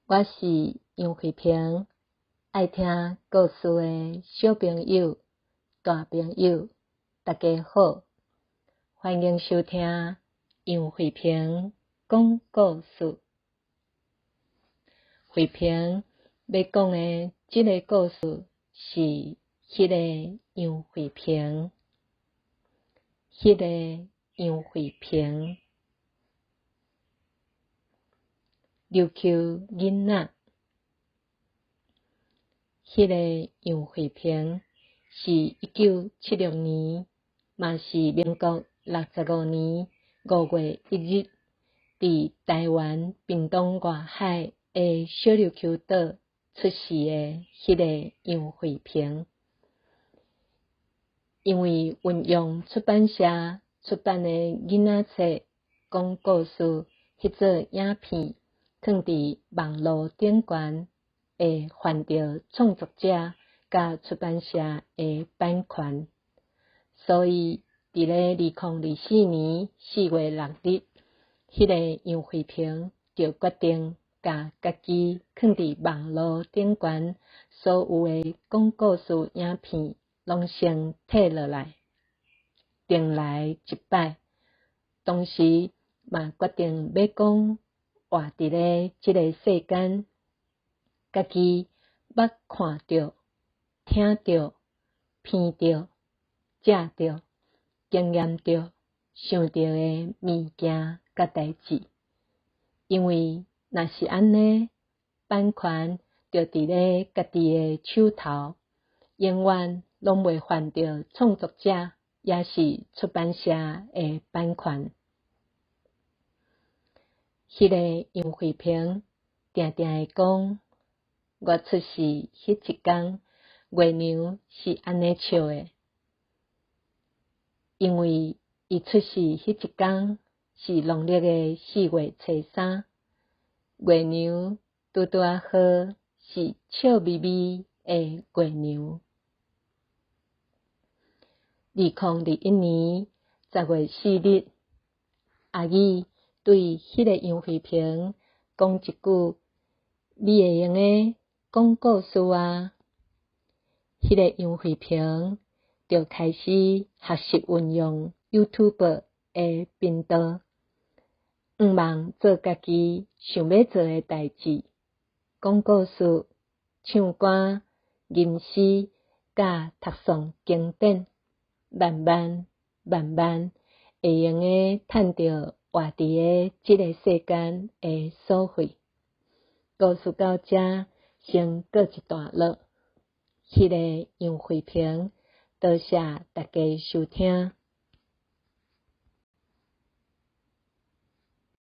我是楊慧萍，愛聽故事的小朋友、大朋友，大家好，歡迎收聽楊慧萍講故事。慧萍欲講的這个故事是彼个楊慧萍，彼个楊慧萍。琉球囡仔，彼个楊慧萍是1976年，嘛是民國65年5月1日，佇臺灣屏東外海的小琉球島出世的彼个楊慧萍。因為雲陽出版社出版的囡仔冊講故事，彼做影片。囥佇網路頂懸，會犯著創作者佮出版社的版權，所以佇咧2024年4月6日，彼个楊慧萍就決定共家己囥佇網路頂懸所有的講故事影片，攏先退落來，重來一擺。同時嘛決定欲講活佇咧這个世間，家己捌看著、聽著、鼻著、食著、經驗著、想著的物件佮代誌。因為若是按呢，版權就佇咧家己的手頭，永遠攏袂犯著創作者，抑是出版社的版權。彼个楊慧萍定定會講，我出世彼一工，月娘是按呢笑的，因為伊出世彼一工是農曆的4月初3，月娘拄拄仔好是笑眯眯的月娘。2021年10月4日，阿姨對彼个楊慧萍講一句：你會用得講故事啊？彼个楊慧萍就開始學習運用 YouTube 的頻道，向望做家己想欲做的代誌，講故事、唱歌、吟詩，佮讀誦經典，慢慢慢慢會用得趁著活佇咧這个世間的所費。故事到這先告一段落。彼个楊慧萍，多謝大家收聽。